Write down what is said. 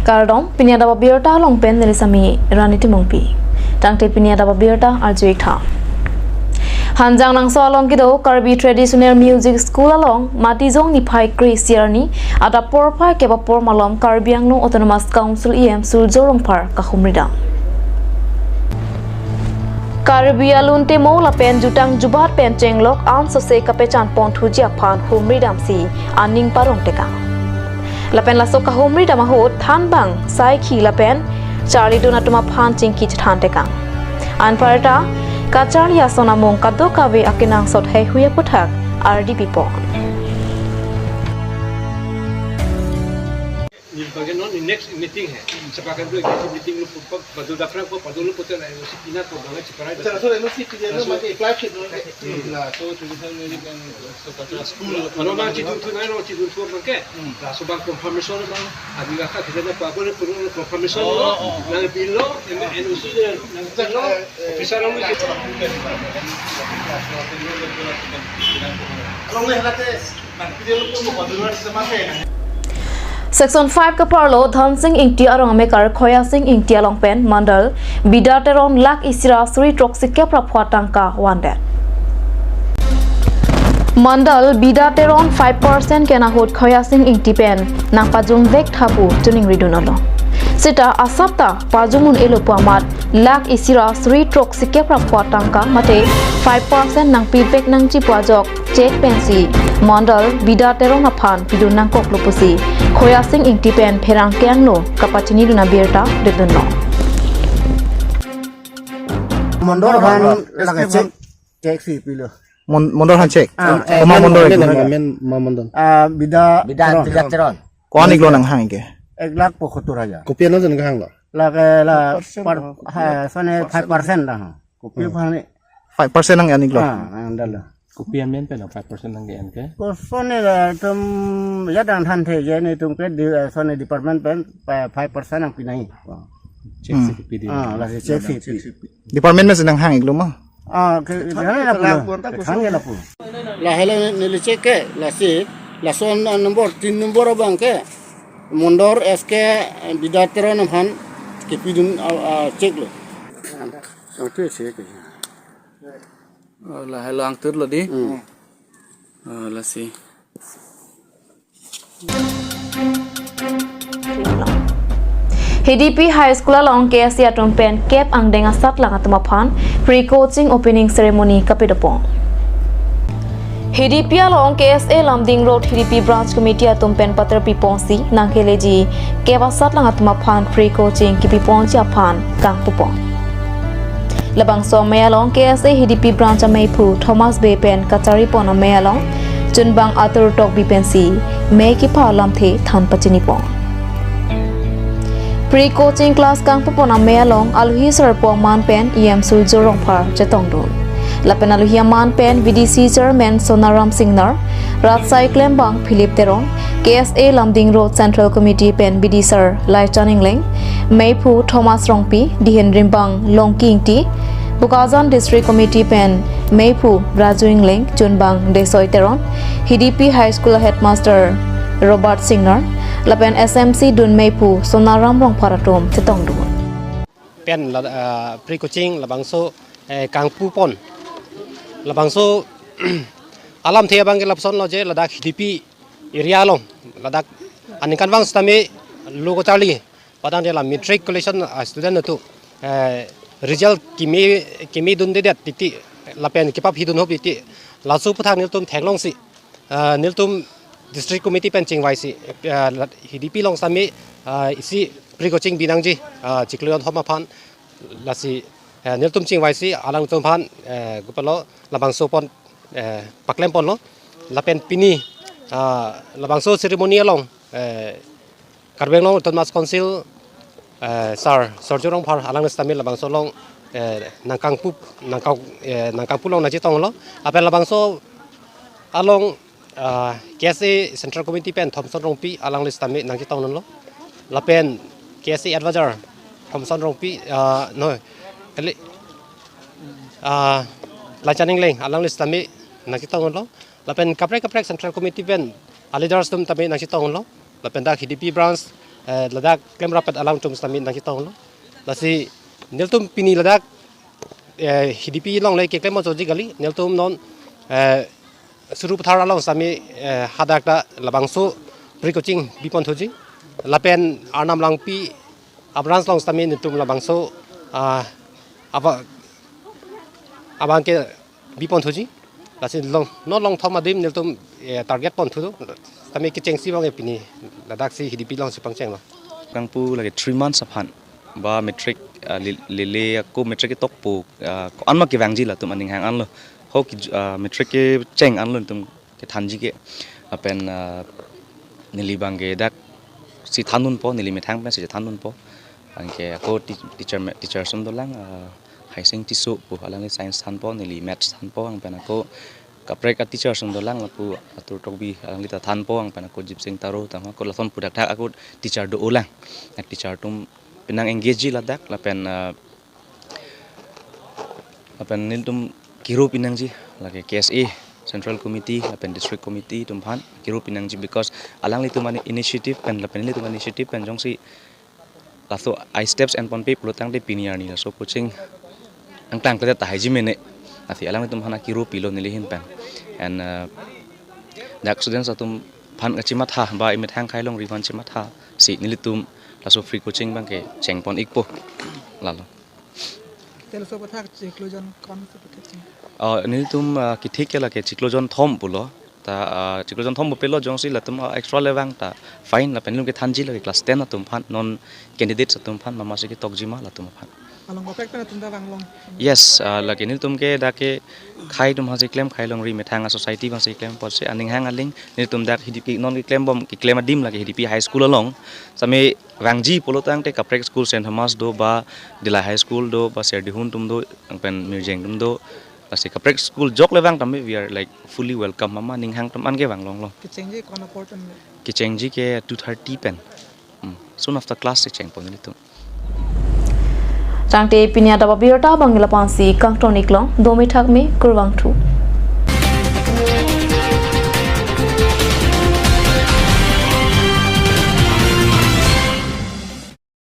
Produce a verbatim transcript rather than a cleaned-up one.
Kardom, pini adap abirta along pen neli Sami Rani Timungpi. Tangte pini adap abirta arju-ik tha. Hanjangnangso along kedo Karbi Traditional Music School along Matijong niphai kre-isi arni adap porphai kep apor malom Karbi Anglong Autonomous Council E M Surjya Rongphar kahumri dam. Karbi alun temo lapen jutang jubat pen chenglok an sose kapechan pon thuji aphan humri damsi aning parong tekang. Lapen laso kahumri dam ahut thanbang, saikhi lapen charlidun atum aphan chingki chethan tekang. Anparta kacharli ason amung kadokave akenangsot heihui aputhak ardi pipon. Nil bagi non, next meeting hai. Sepakat dua, next meeting lo pun, padu daprak ko, padu lo putar N O C pina ko bangla ciparai. Sir, so N O C pina lo mati apply fit lo. Hmm. Na, so tulisan ni kan, so kata school. Ano bang cidun tu, ano cidun tu bang ke. Hmm. Na, so bang confirmation bang, adi raka kita na pa ko ni confirmation lo. Oh, oh, oh. Na bilo, N O C de, na bilo. Sir, eh, eh, officer lo. Along le halates. Section five kaparlo Dhansing Ingti arong amekar Khoyasing Ingti along pen Mandal Bida Teron lakh isi ra suri throksi kep ra phua tangka vandet. Mandal Bida Teron five percent ke-en ahut Khoyasing Ingti pen nangpajumvek tha pu choningri dun-olo. Seta asap ta pajum un-elo pu amat lakh isi ra suri throksi kep ra phua tangka mate five percent nangpivek nangji pu ajok cheque pensi Mandal Bida Teron aphan pidun nangkoklo pusi Khoyasing Ingti pen pherangke angno kapachini dun abirta dipdunlo. Mondol aphan lake cheque, cheque si pilo. Mon-, Mondol aphan cheque? Ah, eh, Koma Mondol? Amen, amen, ma Mondol. Ah, Bida Bida, Teron. Bida Teron. Ko-an iklo nanghang ke? Ek lakh pokhotur hajar. Kopi ano jan kahanglo? Lake la five percent, par, ha, sone five percent dah. Kopi aphan ni? Five percent nang-en iklo? Ah, nang-en dalo. Kopi amen pen five percent nang-en ke? Kosone la itum ya dang than the je netum ke di, eh, sone department pen pa-, five percent nangpi nai. Cheque si Hmm. kopi di. Ah, lasi cheque si pi. Department pensi nanghang iklo ma? Ah, ke, ke, thang ya lapu. Ke thang ya lapu. Lahelo ne, neli cheque ke, lasi, lason number, tin number abang ke, Mondol S K Bida Teron aphan kepidun, ah, ah, cheque lo. Oh, tu cheque ke. Oh, lahelo angtur lo di. Hmm. Oh, lasi. H D P High School along K S A atum pen kep angdeng asatlang atum aphan free coaching opening ceremony kapidopon. H D P along K S A Lumding Road H D P Branch Committee atum pen patar piponsi nangkeleji kep asatlang atum aphan free coaching kipiponji aphan kangpupon. Labangso amei along K S A H D P Branch ameiphu Thomas Bey pen kacharipon amei along chunbang Atur Tokbi pensi mei kepha alamthe than pachinipon. Free coaching class kangpupon amei along alohi sarpo aman pen E M Surjya Rongphar chetongdun. Lapen alohi aman pen V D C Chairman Sonaram Singnar, Ratsai Klembang Philip Teron, K S A Lumding Road Central Committee pen B D sir Laichan Engleng, meiphu Thomas Rongpi, dihen rimbang Longki Ingti, Bokajan District Committee pen meiphu Raju Engleng, chunbang Desoi Teron, H D P High School Headmaster Robert Singnar, lapen S M C dun meiphu Sonaram Rongphar atum chetongdun. Pen la, ah, free coaching labangso, eh, kangpupon. Labangso alamthe abang ke lapusonlo je ladak H D P area along, ladak aningkanvang sitame lo kacharli, padang de la matriculation, ah, student atum, eh, result kimi, kimi dundedet titi, lapen kepaphi dunhop titi, laso aputhak nelitum theklongsi, ah, nelitum district committee pen chingvaisi, ah, la, H D P along sitame, ah, isi free coaching binangji, ah, chiklo thom aphan, lasi, eh, nelitum chingvaisi alangtum aphan, eh, kopilo labangso pon, eh, paklemponlo. Lapen pini, ah, labangso ceremony along, eh, Karbi Anglong Autonomous Council, eh, Sir Surjya Rongphar alang sitame labangso along, eh, nangkangpu, nangkang, eh, nangkangpu along nangchetonglo. Lapen labangso along, ah, K S A Central Committee pen Thomson Rongpi alangli sitame nangchetongdunlo. Lapen K S A Advisor Thomson Rongpi, ah, no, kali, ah, Lachaning Engleng alangli sitame nangchetonglo. Lapen kaprek kaprek Central Committee pen a leaders atum tame nangchetonglo. Lapen dak H D P branch, eh, ladak klemrap-et alangtum sitame nangchetonglo. Lasi nelitum pini ladak, eh, H D P along le keklem choji kali. Nelitum non, eh, Sarupathar along sitame, eh, hadak ta labangso pre-coaching bipon thuji. Lapen Arnam Langpi a-branch along sitame nelitum labangso, ah, aba, abang ke bipon thuji. Lasi long, non longthom adim nelitum, eh, target pon thu. Sitame kechengsi abang ke pini ladak si H D P alongsi pangchenglo. Kangpu lake three months aphan ba matric, ah, li-, lele ako matric ketokpo, ah, ko-an ma kevangji latum aning hang anlo. Ho ki, ah, matric kecheng anlo nelitum kethanji ke. Lapen, ah, neli abang ke dak si thandunpo, neli methang pensi thandunpo. Anke ako ti-, teacher me-, teacher ason dolang, ah, Haising Tisso pu, alangli science thanpo, neli maths thanpo, anke pen ako kaprek a-teacher ason dolang, lapu Atur Tokbi, alangli ta thanpo, anke pen ako Jipsing Taro, tang ako lason pu dakdak ako teacher do-olang. Ak teacher atum penang engage ji ladak, lapen, ah, lapen nelitum kiru pinangji, lake K S A, Central Committee, lapen District Committee atum aphan kiru pinangji, because alanglitum ani initiative pen, lapen nelitum initiative pen jongsi laso a-steps enponpe pulotangte pini arni laso coaching angtang kete tahai ji mene. Lasi alanglitum aphan kiru pilo neli ahin pen. And, uh, dak students atum aphan kachimatha, ba imethang khei longri aphan chimatha si nelitum laso free coaching abang kechengpon ikpo. Lalo. Te laso aputhak chiklo jon ko-ansi pathekji? Uh, nelitum, uh, kethik ke lake chiklo jon thom pulo. Ta, ah, chiklo jon thom pupelo jongsi latum, ah, extra le vang ta fine, lapen nelitum kethanji lake class ten atum aphan, non candidates atum aphan, mama si ketokji ma latum aphan. Along kaprek pen atum ta vanglong. Yes, ah, lake nelitum ke dak ke khei atum aphansi klem, khei longri methang a-society aphansi klem apotsi aning hang aling nelitum dak H D P non keklem bom, keklem adim lake H D P High School along. Sitame vangji pulotangte kaprek school Saint Thomas do, ba Dillai High School do, ba Serdihun atum do, anke pen Mirjeng atum do. Lasi kaprek school jok le vang tame, we are, like, fully welcome, mama aning hang atum an ke vanglonglo. Kechengji ko-an apor pen? Kechengji ke two thirty pen. Hmm. Soon after class si chengpon nelitum. Tangte pini adap abirta abang ke lapu-ansi kangton iklo, domi thakme, kurvangthu.